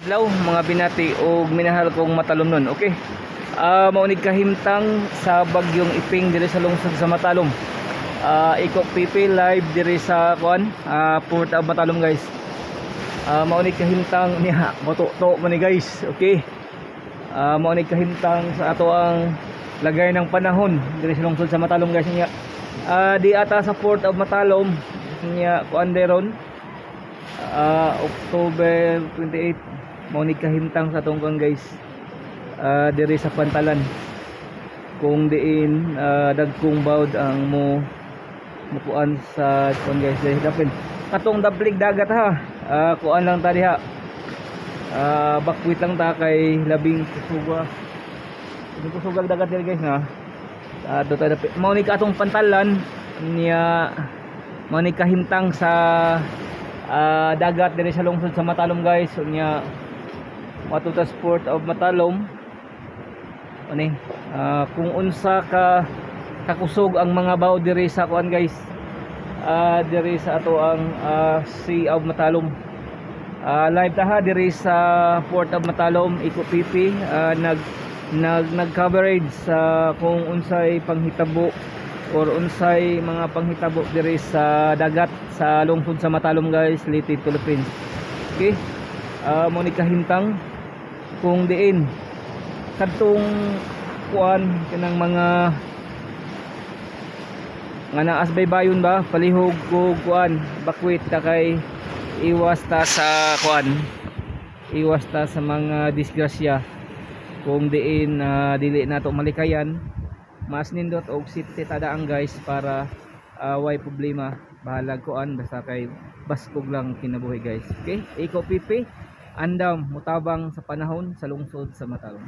Adlaw, mga binati og minahal kong Matalomnon. Okay. Mao ni kahimtang sa bagyong Iping diri sa lungsod sa Matalom. Iko PP live diri sa kuan, Port of Matalom, guys. Mao ni kahimtang niya, moto-to man ni, guys. Okay. Mao ni kahimtang sa ato ang lagay ng panahon diri sa lungsod sa Matalom, guys, niya. Di ata sa Port of Matalom niya kuan deron. October 28, mao ni kahimtang sa atong kuan, guys, diri sa pantalan kung diin dagkong bawd ang mo mukuan sa kuan, guys, diri dapin katong dablig dagat ha. Kuan lang ta diha, bakwit lang ta kay labing kusugag dagat diri, guys, na do ta dapit. Mao ni katong pantalan niya, mao ni kahimtang sa dagat diri sa lungsod sa Matalom, guys. Unya matuta sa Port of Matalom ani, kung unsa ka kakusog ang mga baw diri sa kuan, guys, diri sa ato ang Sea of Matalom. Live ta ha diri sa Port of Matalom. Iko PP nag nag nag coverage sa kung unsay panghitabo or unsay mga panghitabo diri sa dagat sa lungsod sa Matalom, guys, Leyte, Philippines. Okay, mo ni kahimtang kung diin kadtong kuan kanang mga nga naas baybayon ba, palihog ko kuan, bakwit ta kay iwas ta sa kuan, iwas ta sa mga disgrasya kung diin dili nato malikayan. Mas nindot og safety tadaan, guys, para way problema. Bahalag kuan, basta kay baskog lang kinabuhi, guys. Okay, ikaw PP andam mutabang sa panahon sa lungsod sa Matalom.